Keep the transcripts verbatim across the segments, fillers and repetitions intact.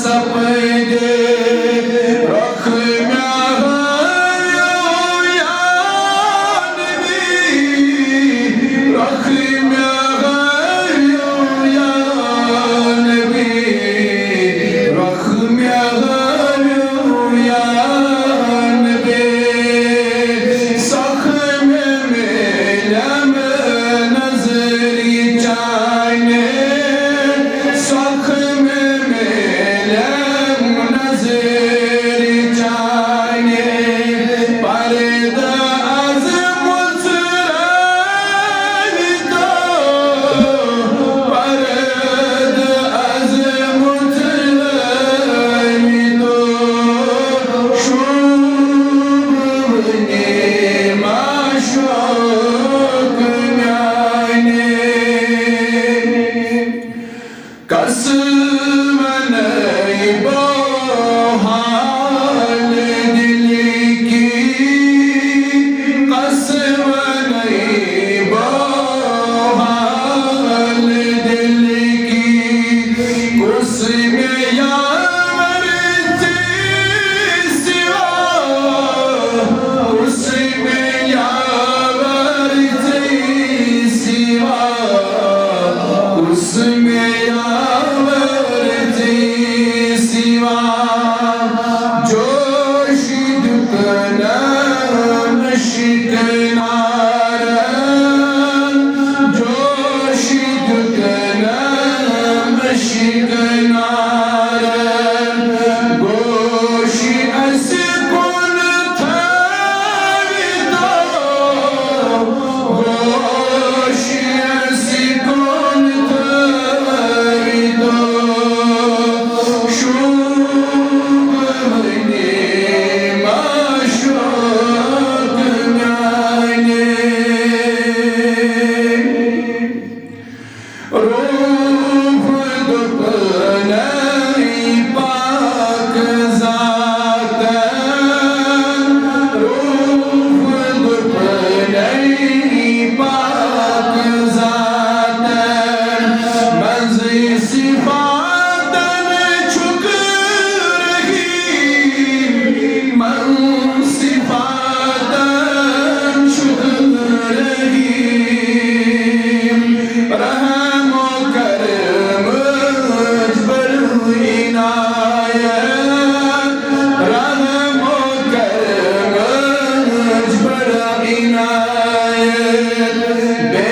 سپدے۔ رخ مےٚ ہٲیِو یا نبی، رخ مےٚ ہٲیِو یا نبی، رخ مےٚ ہٲیِو یا نبی۔ سخ مےٚ میلم نظرِ چانہِ، سخ مےٚ میلم نظرِ چانہِ، پردٕ از مُژرٲوِتھ، پردٕ از مُژرٲوِتھ، شوٗب وُنہِ معشوق میانہِ۔ کس ونَے بہٕ حال دِلہِ کی، کس ونَے بہٕ حال دِلہِ کی، کُس مےٚ یاور ژےٚ سوا، کُس مےٚ یاور ژےٚ سوا، کُس مےٚ یاور ژےٚ سوا۔ جوش دیُتنم شِکنارن، جوش دیُتنم شِکنارن، گوش اَسہِ کُن تھٲوِتھ، گوش اَسہِ کُن تھٲوِتھ، شوٗب وُنہِ معشوق میانہِ۔ روح دوٚپنَے پاک ذاتن، روح دوٚپنَے پاک ذاتن، منٛزٕے صفاتن چھُکھ رحیم، منٛز صفاتن چھُکھ رحیم۔ رحم و کرمٕچ بٔڑ عنایت، رحم و کرمٕچ بٔڑ عنایت، بے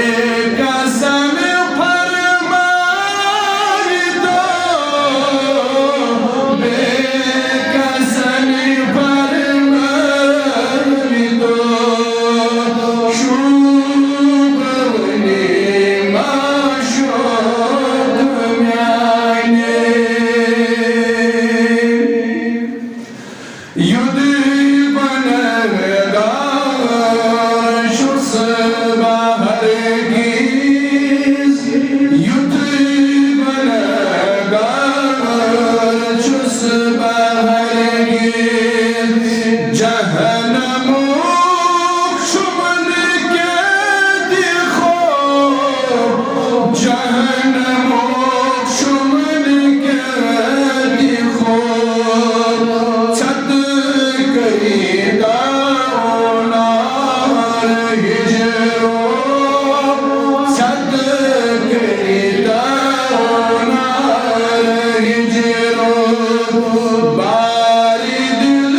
کسن فرمٲوِتھ، بے کسن فرمٲوِتھ، شوٗب وُنہِ معشوق میانہِ۔ یُتھ گۄنہگار چھُس بہٕ ہرگیز، یُتھ گۄنہگار چھُس بہٕ ہرگیز، جہنمُک چھُم نہٕ قیدِ خوف، جہنمُک چھُم نہٕ قیدِ خوف، ژھٮ۪تہٕ کٔرِتھ نار ہجرُک، ژھٮ۪تہٕ کٔرِتھ نار ہجرُک، بارِ دِل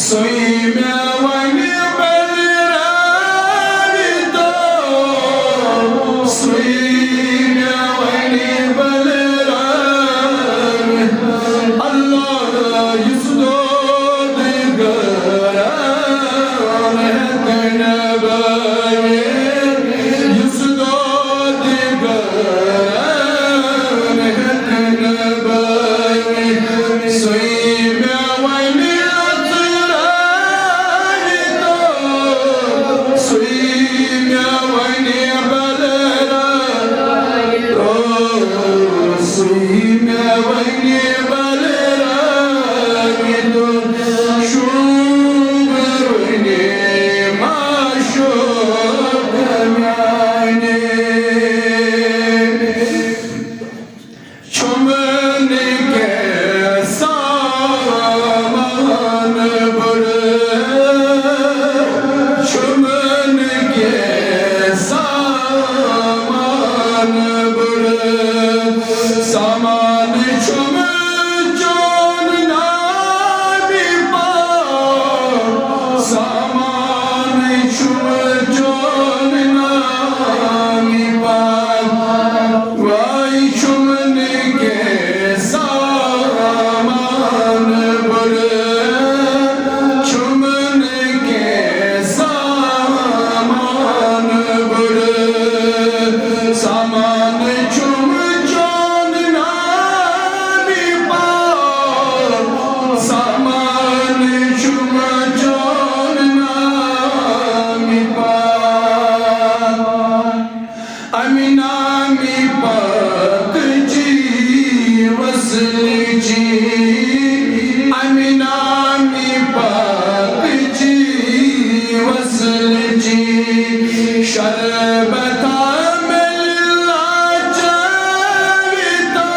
سُے مےٚ وَنہِ بلراوِ تو، سُے مےٚ وَنہِ بلراوِ۔ اللہ یُس دود غٲران ہٮ۪کہٕ نہٕ بٲوِتھ، یُس دود غٲران ہٮ۪کہٕ نہٕ بٲوِتھ، سُے مےٚ وَنہِ أژراوِ تو، سُے مےٚ وَنہِ بلراوِ تو، سُے مےٚ وَنہِ بلراوِ تو، شوٗب وَنہِ معشوق میٛانہِ۔ چھُمن کینٛہہ سامان بُرٕ، چھُمن کینٛہہ سامان بُرٕ، سامان چھُم چون نامی پاک، سامان چھُم چون نامی پاک۔ وای چھُم نہٕ کینٛہہ سامان بُرٕ، چھُم نہٕ کینٛہہ سامان بُرٕ، سامان چھُم چون نامی پاک، سامان چھُم چون نامی پاک۔ اَمہِ نامی پاکٕچی وصلٕچی، اَمہِ نامی پاکٕچی وصلٕچی، شربتا مِللا چاوی تو،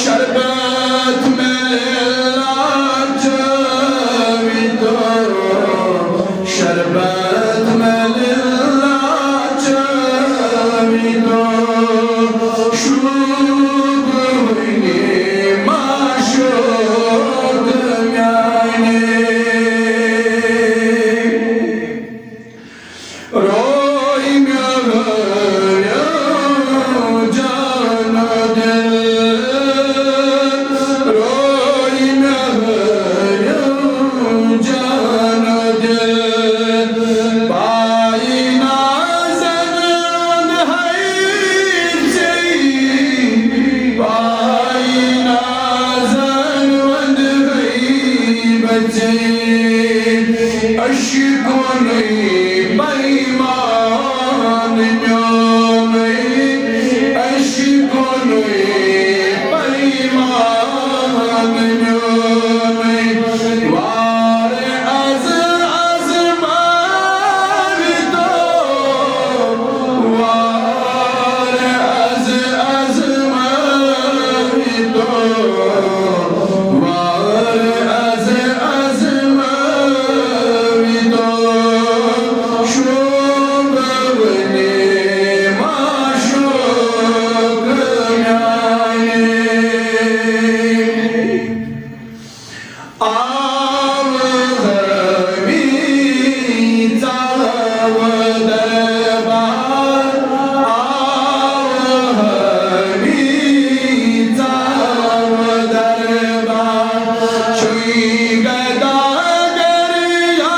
شربت مِللا چاوی تو۔ شربت مِللا چاوی تو، شوٗب وٕنی معشوق میٛانہِ۔ روے مےٚ ہٲیِو جان دِل، روے مےٚ ہٲیِو جان دِل، پایہِ نازن وَندٕ ہَے ژےٚ، پایہِ نازن وَندٕ ہَے بہٕ ژےٚ۔ عشقُنٕے پیمان میونٕے، عشقُنٕے پیمان میونٕے، وار از از ماوِ تو، وار از از ماوِ تو، وار از از ماوِ تو، شوٗب وٕنی معشوق میٛانہِ۔ آو ہٲمی ژاو دربار، آو ہٲمی ژاو دربار، چھُے گداگر یا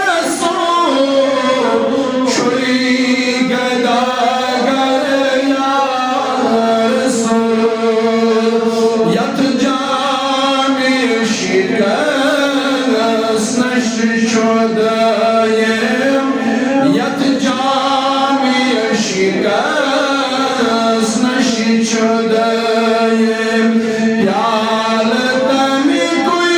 رسول، چھُے گداگر یا رسول۔ یتھ جامِ شکست نش چھُ دٲیِم، یتھ جامِ شکست نش چھُ دٲیِم، پیالہٕ تمہِ کُے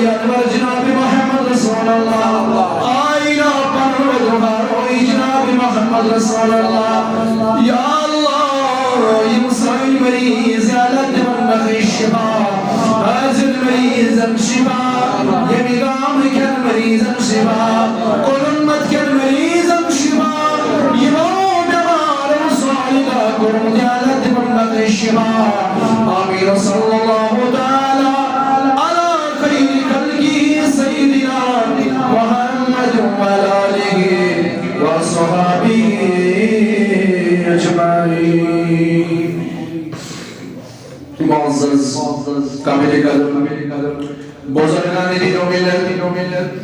انور جناب محمد رسول اللہ، آئینہ پنن و دہار اوئی جناب محمد رسول اللہ۔ یا اللہ، یم سٲنۍ مریض، یا اللہ تمن نخی شفا، حاضر مریضن شفا، یمی گام کن مریضن شفا، کلن مت کن مریضن شفا، یمو بیمارن سالگا کرم، یا اللہ تمن نخی شفا۔ آمین۔ صلی اللہ تعالی علی خیر خلقه سیدنا محمد و علی آله و اصحابه اجمعین۔ معزز قابل قدر بزرگان دین و ملت،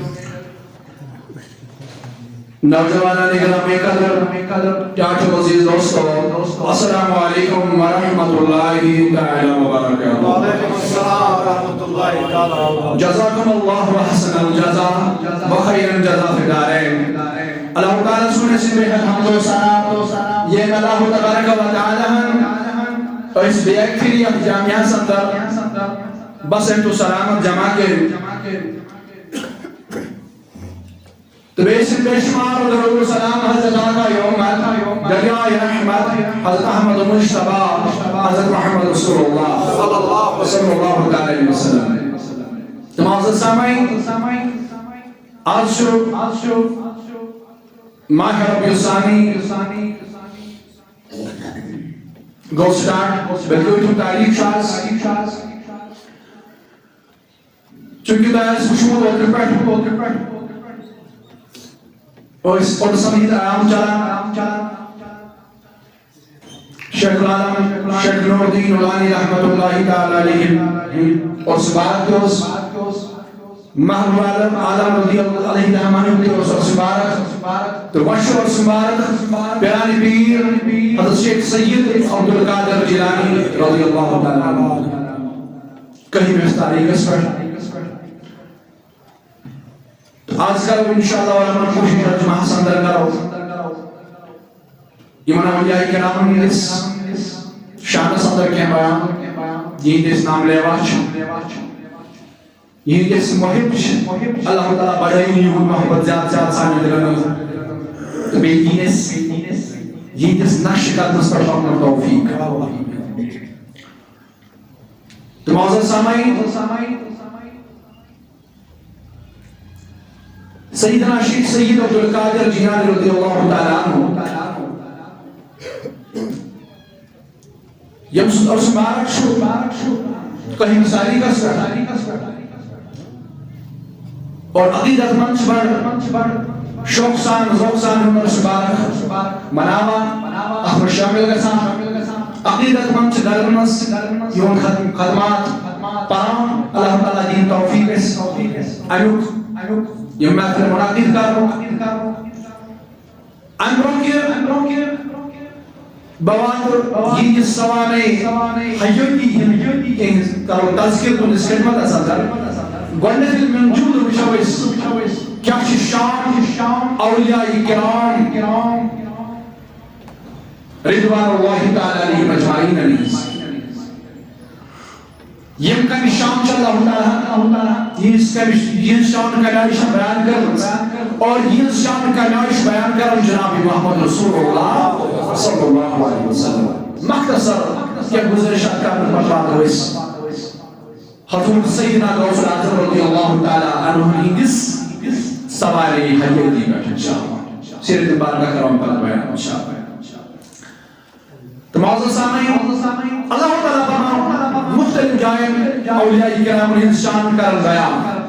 نوجوانان گرامی قدر، ٹاٹھ عزیز دوستو، السلام علیکم ورحمۃ اللہ تعالی وبرکاتہ۔ وعلیکم السلام ورحمۃ اللہ تعالی وبرکاتہ۔ جزاکم اللہ احسن الجزا و خیر الجزا فی الدارین۔ اللہ تعالی سُنٛد اسہِ بے حد حمد و ثنا، یہ اللہ تبارک و تعالی ہن اس بیک پھر یہ جامعہ سندر بس انتو سلامت جمع کے۔ تو بے شک بے شمار درود و سلام حضرت آقا یوم، دریائے رحمت، حضرت احمد مجتبی، حضرت محمد رسول اللہ صلی اللہ تعالی علیہ وسلم۔ تو معزز سامعین، آز چھُ، آز چھُ ماہ ربیع الثانی گوٚو سٹارٹ، بلکہ تاریخ چھُ آز۔ چونکہ تۄہہِ آسہِ وٕچھمُت اوترٕ پٮ۪ٹھ، اوترٕ پٮ۪ٹھ ٲسۍ عرسن ہٕنٛدۍ ایام چلان۔ شیخ العالم شیخ نور الدین اولانی رحمۃ اللہ تعالی علیہ عرس مبارک تہِ اوس۔ محبوب عالم عالم رضی اللہ علیہ رحمٰن تہِ اوس عرس مبارک۔ تہٕ وۄنۍ چھُ عرس مبارک پیران پیر حضرت شیخ سید عبدالقادر جیلانی رضی اللہ تعالی عنہ۔ کٔہمِس تاریخس پٮ۪ٹھ۔ تہٕ آز کرو انشاءاللہ علماء کوشش، جمعہ سندر کرو یِمن اولیاء کرامن ہٕنٛدِس شانس اندر کینٛہہ بیان، یِہنٛدۍ أسۍ نام لیوا چھِ، یِہنٛدۍ أسۍ محب چھِ۔ اللہ تعالیٰ بڑٲیِن یِہُنٛد محبت زیادٕ زیادٕ سانٮ۪ن دِلن منٛز۔ تہٕ بیٚیہِ دِیِن اَسہِ یِہنٛدِس نقش قدمس پٮ۪ٹھ پکنُک توفیق۔ تہٕ معزز سامعین، سیدنا شیخ سید عبدالقادر جیلانی رضی اللہ تعالیٰ عنہ، ییٚمہِ سُنٛد عرس مبارک چھُ کٔہمِس تاریخس پٮ۪ٹھ۔ اور عقیدت مند چھِ بڑٕ شوق سان، ذوق سان یِمن عرس مبارک مناوان، اتھ منٛز شٲمِل گژھان۔ عقیدت مند چھِ گرن منٛز یِہُنٛد خد-، خدمات پران۔ اللہ تعالیٰ دِیِن توفیق اَسہِ اَمیُک، یِم محفل منعقد کرنُک۔ امہِ برونٛہہ کہِ، امہِ برونٛہہ کہِ بہٕ واتہٕ یِہنٛدِس سوانح حیٲتی ہٕنٛدۍ کینٛہہ کرو تذکر تُہنٛدِس خدمتس اندر۔ گۄڈٕنیتھ ییٚلہِ منجوٗل وٕچھو أسۍ، کیٛاہ چھِ شان اولیاء کرام رضوان اللہ تعالیٰ علیہم اجمعین ہٕنٛز۔ یِم کمہِ شان چھِ اللہ تعالیٰ ہن، یِہنٛز کمہِ، یِہنٛز شان کمہِ آیہِ چھِ بیان کٔرمٕژ اور یِہنٛز شان کمہِ آیہِ چھِ بیان کران جناب محمد رسول اللہ صلی اللہ علیہ وسلم۔ مختصر کینٛہہ گزٲرِشات کرنہٕ پتہٕ واتو أسۍ حضور سیدنا غوث الاعظم رضی اللہ تعالیٰ عنہ ہٕنٛدِس سوانح حیٲتی پٮ۪ٹھ انشاءاللہ۔ سیرت مبارکہ کرو پتہٕ بیان انشاءاللہ۔ تہٕ معزز سامعین، اللہ تعالیٰ فرماوان مختلف جاین اولیاء کرامن ہٕنٛز شان کران بیان۔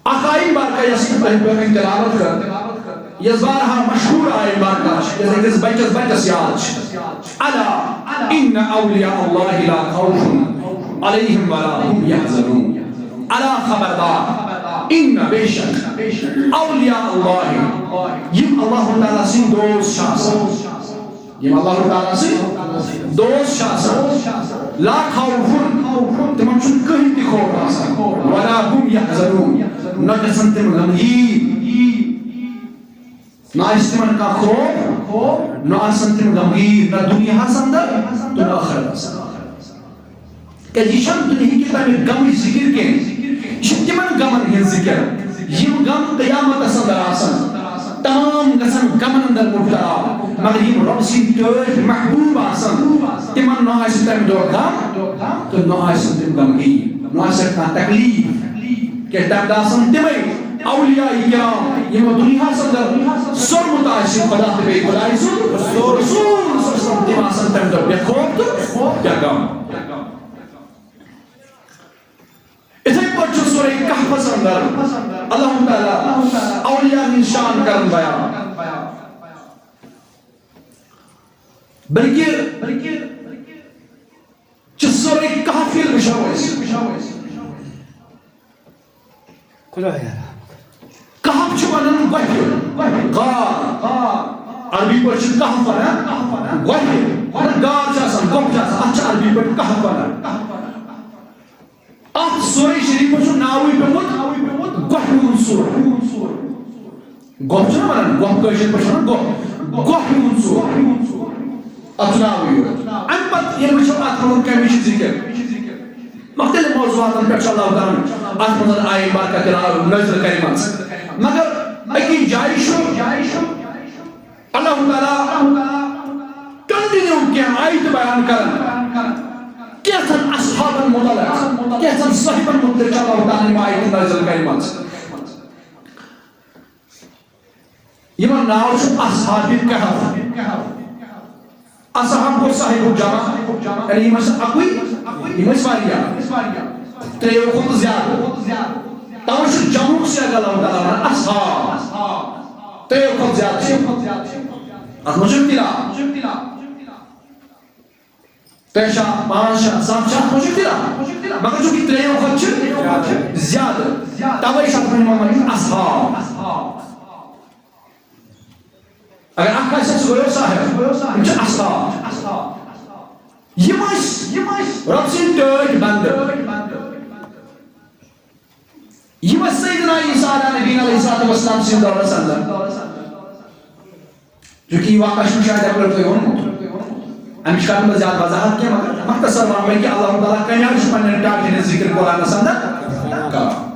اکھ آیت مبارکہ یۄس بہٕ تۄہہِ برونٛہہ کنہِ تلاوت کرٕ، یۄس بارہا مشہور آیت مبارکہ چھِ، یۄس أکِس بچس بچس یاد چھِ۔ الا ان اولیاء اللہ لا خوف علیہم ولا هم یحزنون۔ الا خبردار، ان بے شک، اولیاء اللہ، یِم اللہ تعالیٰ سٕنٛدۍ دوست چھِ آسان، یِم اللہ تعالیٰ سٕنٛدۍ دوست چھِ آسان، لا خوف، تِمن چھُنہٕ کٕہٕنۍ تہِ خوف آسان، ولا هم یحزنون، نہ گژھن تِم غمگیٖن۔ نہ آسہِ تِمن کانٛہہ خوف، نہ آسن تِم غمگیٖن، نہ دُنیاہس اندر تہٕ نہ ٲخرتس۔ کیازِ یہِ چھَنہٕ دُنیہٕکہِ تَمہِ غمٕچ ذِکِر کینٛہہ، یہِ چھِ تِمَن غمَن ہٕنٛز ذِکِر، یِم غم قیامتَس اندر آسَن۔ تمام گژھن غمَن اندر مبتلا، مگر یِم رۄب سٕنٛدۍ ٹٲٹھۍ محبوب آسَن، تِمَن نہ آسہِ تَمہِ دۄہ غم تہٕ نہ آسَن تِم غمگیٖن، نہ آسہِ کانٛہہ تکلیٖف۔ کیازِ تَمہِ دۄہ آسَن تِمَے اولیاء کرام، یِمو دُنیاہَس اندر سوٚرمُت آسہِ خدا تہٕ بیٚیہِ خدایہِ سُنٛد رسول صلی اللہ علیہ وسلم، تِم آسَن تَمہِ دۄہ بے خوف تہٕ بے غم۔ یِتھَے پٲٹھۍ چھُ سورہ کہفَس اندر اللہ تعالیٰ اولیاء ہٕنٛز شان کران بیان، بلکہ چھِ سورہ کہف ییٚلہِ وٕچھو أسۍ، خدایا۔ کہف چھِ وَنان گۄپھِ، غار۔ عربی پٲٹھۍ چھِ کہف وَنان گۄپھِ۔ مگر غار چھِ آسان، گۄپھ چھِ آسان، اَتھ چھِ عربی پٲٹھۍ کہف وَنان۔ اَتھ سورہ شریٖفَس چھُ ناوٕے پیوٚمُت گۄپھِ ہُنٛد سورہ۔ گۄپھ چھُنہ وَنان، گۄپھ کٲشِر پٲٹھۍ چھِ وَنان گۄپھ، گۄپھِ ہُنٛد سورہ۔ اَتھ چھُ ناوٕے یوت۔ اَمہِ پَتہٕ ییٚلہِ وٕچھو اَتھ منٛز کَمِچ چھِ ذِکِر، مُختٔلِف موضوعاتَن پٮ۪ٹھ چھُ اللہ تعالیٰ ہَن اَتھ منٛز آیہِ برکت نٲزِل کَرِمَژ۔ مگر أکِس جایہِ چھُ اللہ تعالیٰ کنٹینیو کینٛہہ آیتہٕ بیان کران، کینٛژن اصحابن متعلق، کینٛژن صاحبن متعلق چھِ اللہ تعالیٰ ہَن یِم آیتہٕ نٲزِل کَرِمَژ۔ یِمن ناو چھُ اصحاب کہف۔ اصحاب گوٚو صاحب جمع، یعنی یِم ٲسۍ اَکُے، یِم ٲسۍ واریاہ، ترٛیٚیو کھۄتہٕ زیادٕ۔ تَوَے چھُ جمعُک صیغہ اللہ تعالیٰ وَنان اصحاب۔ ترٛیٚیو کھۄتہٕ زیادٕ چھِ۔ اَتھ منٛز چھُ اختلاف۔ ترٛےٚ چھا، پانٛژھ چھا، سَتھ چھا، اَتھ منٛز چھُ اختلاف۔ مگر چونکہ ترٛیٚیو کھۄتہٕ چھِ زیادٕ، تَوَے چھِ اَتھ وَنان اصحاب۔ اگر اکھ آسہِ، سُہ گوٚو صاحب۔ یِم چھِ اصحاب۔ یِم ٲسۍ، یِم ٲسۍ رۄب سٕنٛدۍ ٹٲٹھۍ بندٕ۔ یِم ٲسۍ سیدنا عیسیٰ علیٰ نبینا علیہ الصلوۃ والسلام سٕنٛدۍ دورس اندر۔ چونکہ یہِ واقعہ چھُنہٕ شاید یَپٲرۍ تۄہہِ ووٚنمُت۔ اَمِچ کَرٕ نہٕ بہٕ زیادٕ وضاحت کینٛہہ، مگر مۄختصر وَنہٕ بہٕ کہِ اللہ تعالیٰ کَمہِ آیہِ چھُ پنٛنٮ۪ن ٹاٹھٮ۪ن ہٕنٛز ذِکِر قرآنَس اندر کران۔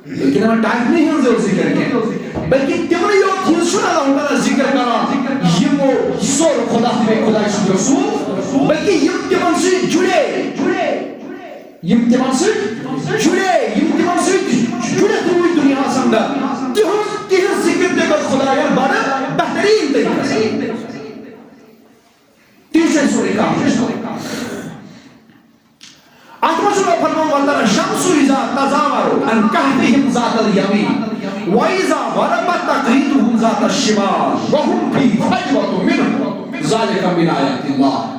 بلکہ تِمن ٹاٹھنٕے ہٕنٛز یوت ذِکر کینٛہہ، بلکہ تِمنٕے یوت ہٕنٛز چھُنہٕ اللہ تعالیٰ ذِکر کران، یِمو سوٚر خدا تہٕ بیٚیہِ خدایہِ سُنٛد رسول، بلکہ یِم تِمن سۭتۍ جُڑے، یِم تِمن سۭتۍ جُڑے، یِم تِمن سۭتۍ جُڑِتھ روٗدۍ دُنیاہس اندر، تِہُنٛد، تِہنٛز ذِکر تہِ کٔر خدایَن بڑٕ بہتریٖن طریٖقس۔ تی چھُ اَسہِ سورُے کانٛہہ۔ اَتھ منٛز چھُ رۄب فرماوان، "وترى الشمس إذا تزاور عن كهفهم ذات اليمين وإذا غربت تقرضهم ذات الشمال وهم في فجوة منه ذلك من آيات الله۔"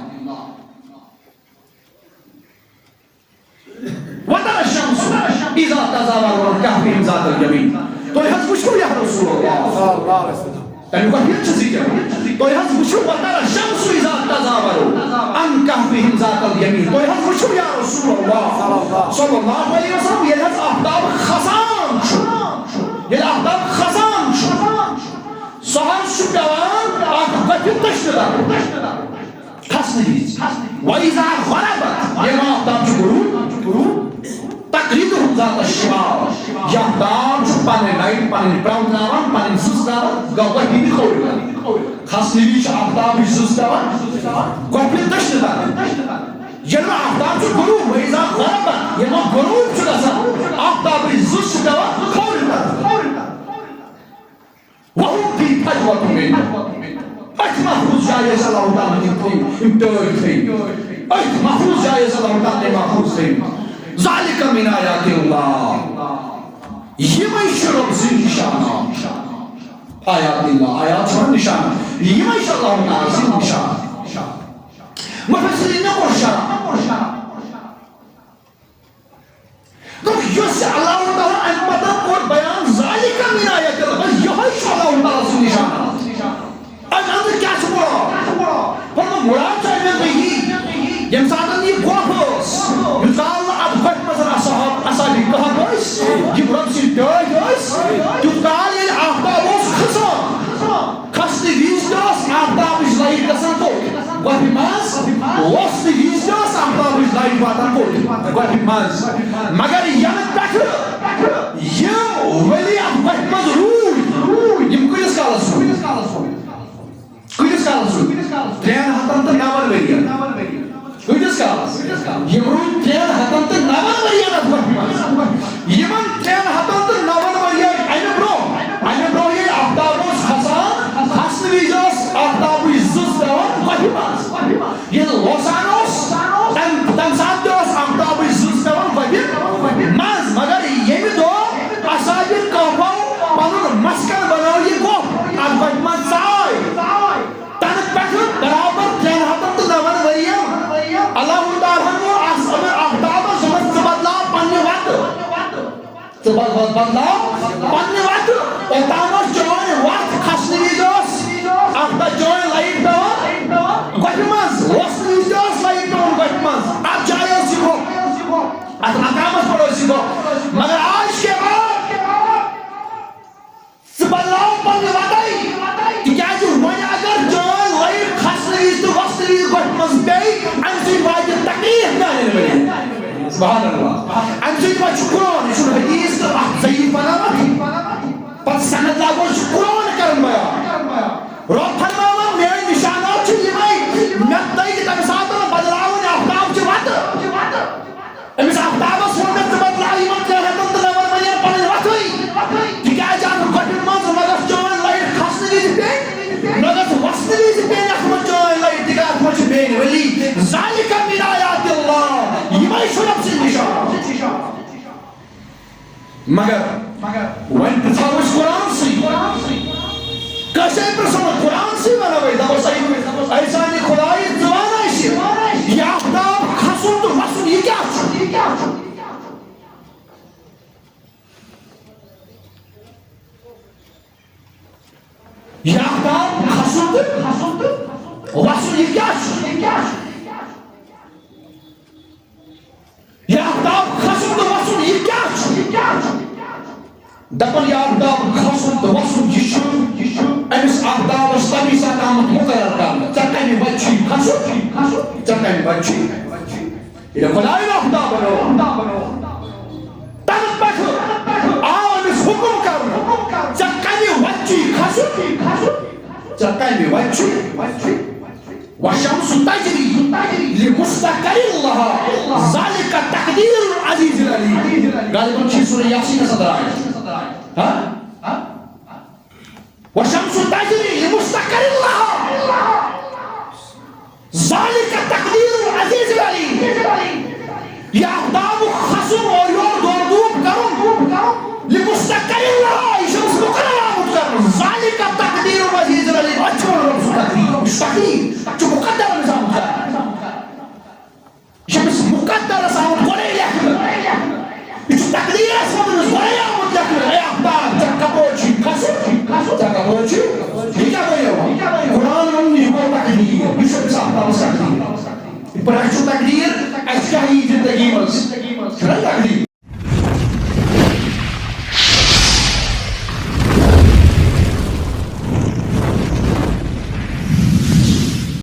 وترى الشمس إذا تزاور عن كهفهم ذات اليمين۔ تُہۍ حظ وٕچھِو یا رسول اللہ۔ تَمیُک اَتھ یہِ چھُ ذِکِر۔ تُہۍ حظ وٕچھِو، وترى الشمس إذا تزاور عن كهفهم ذات اليمين۔ تُہۍ حظ وٕچھِو یا رسول اللہ صلی اللہ علیہ وسلم، ییٚلہِ حظ آفتاب کھسان چھُ، ییٚلہِ آفتاب کھسان چھُ، سُہ حظ چھُ پٮ۪وان اَتھ گۄپھِ دٔچھنہِ طرفہٕ۔ کھسنہٕ وِزِ۔ وَإِذَا غَرَبَتْ، ییٚلہِ آفتاب چھُ غروٗب، تَقْرِضُهُمْ ذَاتَ الشِّمَالِ، یہِ آفتاب چھُ پَنٕنۍ لایٹ، پَنٕنۍ پرٛاو ترٛاوان، پَنٕنۍ زٕژ ترٛاوان، گوٚو وۄتھِ نہٕ کھووُر۔ کھسنہٕ وِزِ چھُ آفتابٕچ زٕژ پٮ۪وان گۄپھِ دٔچھنہِ طرفہٕ۔ ییٚلہِ وۄنۍ آفتاب چھُ غروٗب، وَإِذَا غَرَبَتْ، ییٚلہِ وۄنۍ غروٗب چھُ گژھان، آفتابٕچ زٕژ چھِ پٮ۪وان کھوورِ طرفہٕ۔ وَهُمْ فِي فَجْوَةٍ مِنْهُ۔ أتھۍ محفوٗظ جایہِ ٲسۍ اللہ تعالیٰ ہَن یِم تھٲوۍ، یِم ٹٲٹھۍ تھٲوۍ۔ أتھۍ محفوٗظ جایہِ ٲسۍ اللہ تعالیٰ ہَن یِم محفوٗظ تھٲوۍ۔ ذَلِكَ مِنْ آيَاتِ اللَّهِ۔ یِمَے چھِ رۄب سٕنٛدۍ نِشانات۔ آیات اللہ، آیات چھِ وَنان نِشانات۔ یِمَے چھِ اللہ تعالیٰ سٕنٛدۍ نِشانات۔ مُفَسِّریٖنَو کوٚر شرح۔ دوٚپُکھ، یُس یہِ اللہ تعالیٰ ہَن اَمہِ پَتہٕ کوٚر بیان، ذَلِكَ مِنْ آيَاتِ اللَّهِ، یِہوٚے چھُ اللہ تعالیٰ سُنٛد نِشانہٕ۔ اَمہِ اَندٕ کیٛاہ چھُ مُراد؟ فرموو، مُراد چھُ اَمہِ اَندٕ یی، ییٚمہِ ساتہٕ یہِ گۄپھ ٲس، یوٗت کال نہٕ اَتھ گۄپھِ منٛز اصحاب، اصحابِ کہف ٲسۍ، یِم رۄب سٕنٛدۍ ٹٲٹھۍ ٲسۍ، تیوٗت کال ییٚلہِ آفتاب اوس کھسان، کھسنہٕ وِزِ تہِ ٲس آفتابٕچ لایٹ گژھان کوٚت؟ گۄپھِ منٛز۔ وۄتھنہٕ وِزِ تہِ ٲس آفتابٕچ لایٹ واتان کوٚت؟ گۄپھِ منٛز۔ مگر ینہٕ پٮ۪ٹھٕ یِم ؤلی اتھ گۄپھِ منٛز روٗدۍ، یِم کۭتِس کالس روٗدۍ؟ کۭتِس کالس روٗدۍ؟ ترٛٮ۪ن ہتن تہٕ نون ؤرین۔ کۭتِس کالس؟ یِم روٗدۍ ترٛٮ۪ن ہتن تہٕ نون ؤرین اتھ گۄپھِ منٛز۔ یِمن ترٛٮ۪ن ہتن تہٕ نون ؤرین امہِ برونٛہہ، امہِ برونٛہہ ییٚلہِ آفتاب اوس کھسان، کھسنہٕ وِزِ اوس آفتابٕچ زٕژ پٮ۪وان گۄپھِ منٛز۔ ییٚلہِ وسان اوس، تَمہِ، تَمہِ ساتہٕ تہِ اوس آفتابٕچ زٕژ پٮ۪وان گۄپھِ منٛز، مگر ییٚمہِ دۄہ اصحاب کہفو پنُن مسکن بنوو یہِ گۄپھ، اتھ گۄپھِ منٛز ژاے۔ تنہٕ پٮ۪ٹھٕ برابر ترٛٮ۪ن ہتن تہٕ نون ؤرین اللہ تعالیٰ ہن ووٚن آس-، آفتابس، دوٚپمس، ژٕ بدلاو پننہِ وتہٕ۔ ژٕ بد-، بد-، بدلاو پننہِ وتہٕ۔ اوٚتام ٲس چٲنۍ وتھ، کھسنہٕ وِزِ اوس اکھ تہٕ چٲنۍ لایٹ پٮ۪وان گۄپھِ منٛز، وسنہٕ وِزِ تہِ ٲس لایٹ پٮ۪وان گۄپھِ منٛز۔ اتھ جایہِ ٲس یہِ گۄپھ، اتھ مقامس پٮ۪ٹھ ٲس یہِ گۄپھ۔ مگر آز کیٛاہ گوٚو؟ ژٕ بدلاو پننہِ وتٕے، تِکیازِ وۄنۍ اگر چٲنۍ لایٹ کھسنہٕ وِزِ تہٕ وسنہٕ وِزِ گۄپھِ منٛز پیٚیہِ، امہِ سۭتۍ واتہِ تکلیف میانٮ۪ن ؤرین۔ سبحان اللہ۔ امہِ سۭتۍ ما چھُ قرآن، یہِ چھُنہٕ حدیث تہٕ اتھ ضعیف بناوان۔ پتہٕ سند لاگو چھُ قرآن کران بیان۔ رب فرماوان، میٲنۍ نشانات چھِ یِمے، مےٚ تٔگۍ تمہِ ساتہٕ بدلاوٕنۍ آفتاب چہِ وتہٕ۔ أمِس آفتابس ووٚن مےٚ، ژٕ بدلاو یِمن ترٛٮ۪ن ہتن تہٕ نون ؤرین پنٕنۍ وتھٕے۔ تِکیازِ اتھ گۄپھِ منٛز نہ گژھِ چٲنۍ لایٹ کھسنہٕ وِزِ پیٚنۍ، نہ گژھِ وسنہٕ وِزِ پیٚنۍ اتھ منٛز چٲنۍ لایٹ، تِکیازِ اتھ منٛز چھِ میٲنۍ ولی۔ ذالک من آیات اللہ، یِمے چھِ رب سٕنٛدۍ نشان۔ مگر وۄنۍ پرژھو أسۍ قرآن سٕے۔ کٲنٛسہِ پرژھو نہٕ، قرآن سٕے ونو أسۍ، دپو سا، اے سانہِ خدایہِ، ژٕ ون اَسہِ، یہِ آفتاب کھسُن تہٕ وسُن، یہِ کیٛاہ چھُ؟ یہِ آفتاب کھسُن تہٕ وسُن، یہِ کیٛاہ چھُ؟ یہِ آفتاب کھسُن تہٕ وسُن، یہِ کیٛاہ چھُ؟ دپان، یہِ آفتاب کھسُن تہٕ وسُن، یہِ چھُ، یہِ چھُ أمِس آفتابس تَمی ساتہٕ آمُت مُقرر کرنہٕ۔ ژےٚ کَمہِ وَتہِ چھُے کھسُن؟ ژےٚ کَمہِ وَتہِ چھُے؟ ییٚلہِ خۄدایَن آفتاب بنوو، تَنہٕ پٮ۪ٹھٕ آو أمِس حُکُم کرنہٕ، ژےٚ کَمہِ وَتہِ چھُے کھسُن؟ ژےٚ کَمہِ وَتہِ چھُے؟ والشمس تجری لمستقر لها، ذلك تقدیر العزیز العلیم۔ غالباً چھِ سورہ یاسینس اندر آیت۔ ہاں؟ والشمس تجری لمستقر لها، ذلك تقدیر العزیز العلیم۔ یہِ آفتابُک کھسُن، اورٕ یورٕ دورٕ دوٗپ کرُن، لمستقر لها، یہِ چھُ أمِس مُقرر آمُت کرنہٕ۔ ذلك تقدیر العزیز العلیم، اَتھ چھُ وَنان رب سُنٛد تقدیر۔ یہِ چھُ تقدیر، یہِ چھُ مُقدر أمِس آمُت کرنہٕ۔ یہِ چھُ أمِس مُقدرس آمُت گۄڈَے لیکھنہٕ۔ یہِ چھُ تقدیٖرس منٛز أمِس گۄڈَے آمُت لیکھنہٕ۔ اے آفتاب، ژےٚ کَپٲرۍ چھُے کھسُن؟ ژےٚ کَپٲرۍ چھُے؟ یہِ کیٛاہ گوٚو؟ قرآن ووٚن، یہِ گوٚو تقدیٖر۔ یہِ چھُ أمِس آفتابس تقدیٖر۔ یہِ پرٛٮ۪تھ چھُ تقدیٖر، اَسہِ کیٛاہ یی زِندگی منٛز؟ چھُنہ تقدیٖر؟